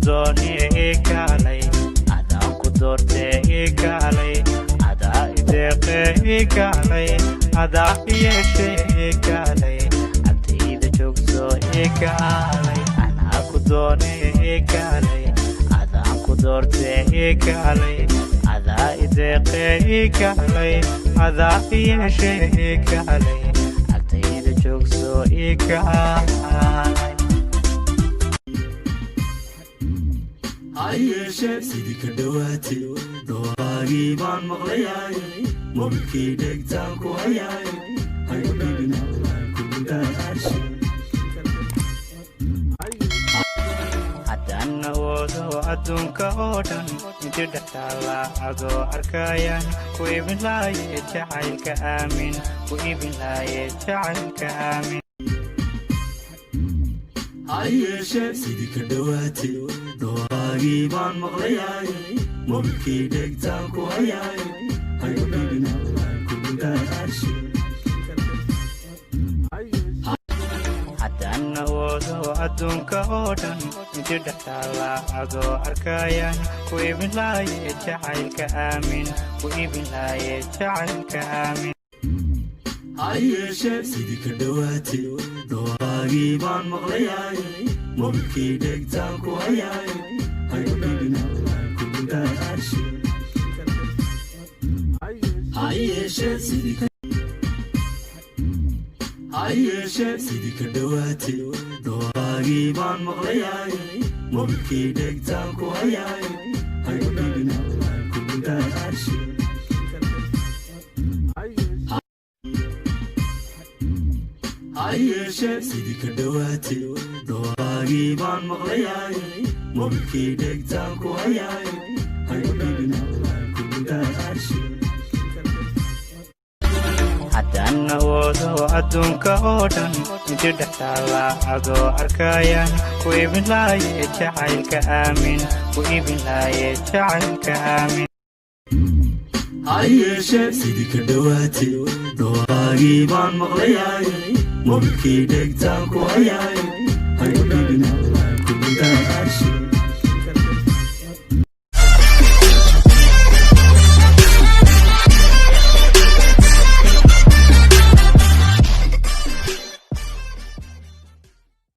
doonee ii kaalay, adaa ku doortee ii kaalay, adaa ideeqee ii kaalay, adaa iyeeshee ii kaalay, agtayda joogso ii kaalay. Anaa ku doonee ii kaalay, adaan ku doortee ii kaalay, adaa ideeqee ii kaalay, adaa iyeeshee ii kaalay, agtayda joogso ii kaalay. Hayeeshee sidii ka dhowaatay dhawaaqaagii baan maqlayaay, mobilkii dhegtaan ku hayaay, haygu dhibin kugu daashe. Haddaan awoodo adduunka oo dhan inti dhex taalla adoo arkayaan ku iibin laaye jacaylka aamin, ku iibin laaye jacaylka aamin. Hayeeshee sidii ka dhowaatay dhawaaqaagii baan maqlayaay, mobilkii dhegtaan ku hayaay, haygu dhibin kugu daashe. Haddaan awoodo adduunka oo dhan inti dhex taalla adoo arkayaan ku iibin laaye jacaylka aamin, ku iibin laaye jacaylka aamin. Hayeeshee sidii ka dhowaatay dhawaaqaagii baan maqlayaay, mobilkii dhegtaan ku hayaay, haygu dhibin kugu daashe. Hayeeshee sidii ka dhowaatay dhawaaqaagii baan maqlayaay, mobilkii dhegtaan ku hayaay, haygu dhibin kugu daashe. Hayeeshee sidii ka dhowaatay dhawaaqaagii baan maqlayaay, mobilkii dhegtaan ku hayaay, haygu dhibin kugu daashe. Haddaan awoodo adduunka oo dhan inti dhex taalla adoo arkayaan ku iibin laaye jacaylka aamin, ku iibin laaye jacaylka aamin. Hayeeshee sidii ka dhowaatay dhawaaqaagii baan maqlayaay, mobilkii dhegtaan ku hayaay, haygu dhibin.